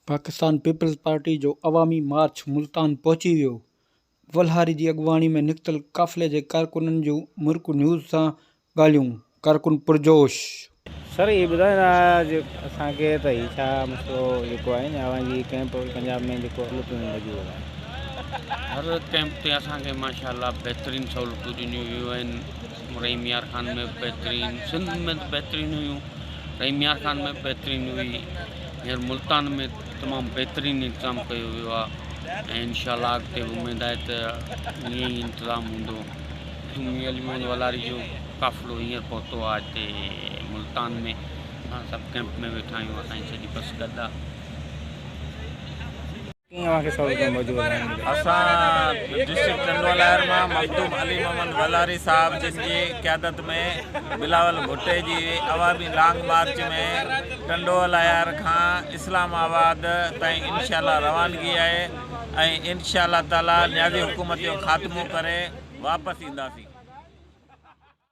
Pakistan peoples party جو عوامي march Multan پهچي ويو، ولهاري جي اڳواڻي ۾ نڪتل قافلي جي ڪارڪنن جون مرڪ نيوز سان ڳالهيون، ڪارڪن پرجوش. سر هي ٻڌائيندا اسان کي ته هي ڇا مسئلو جيڪو آهي نه اوهان جي ڪئمپ پنجاب ۾ جيڪو سهولتون موجود آهن. هر ڪئمپ تي اسان کي ماشاء الله بهترين سهولتون ڏنيون ويون آهن رحيم يار خان ۾ به بهترين سنڌ ۾ ته بهترين هيون رحيم يار خان ۾ به بهترين هئي هينئر ملتان ۾ تمام بهترين انتظام ڪيو ويو آهي ۽ انشاء الله اڳتي به اميد آهي ته ائين ئي انتظام هوندو. ميان علي محمد ولاري جو قافلو هينئر پهتو آهي هتي ملتان ۾ اسان سڀ ڪئمپ ۾ ويٺا آهيون اسان جي سڄي بس گڏ آهي. ڪيئن اوهان کي سهولتون موجود آهن. اسان ڊسٽرڪٽ ٽنڊوالهيار مان مخدوم علي محمد ولهاري صاحب جن جي قيادت ۾ بلاول ڀٽي جي عوامي لانگ مارچ ۾ ٽنڊوالهيار کان اسلام آباد تائين انشاء الله روانگي آهي ۽ انشاء الله تعالي نيازي حڪومت جو خاتمو ڪري واپس اينداسين.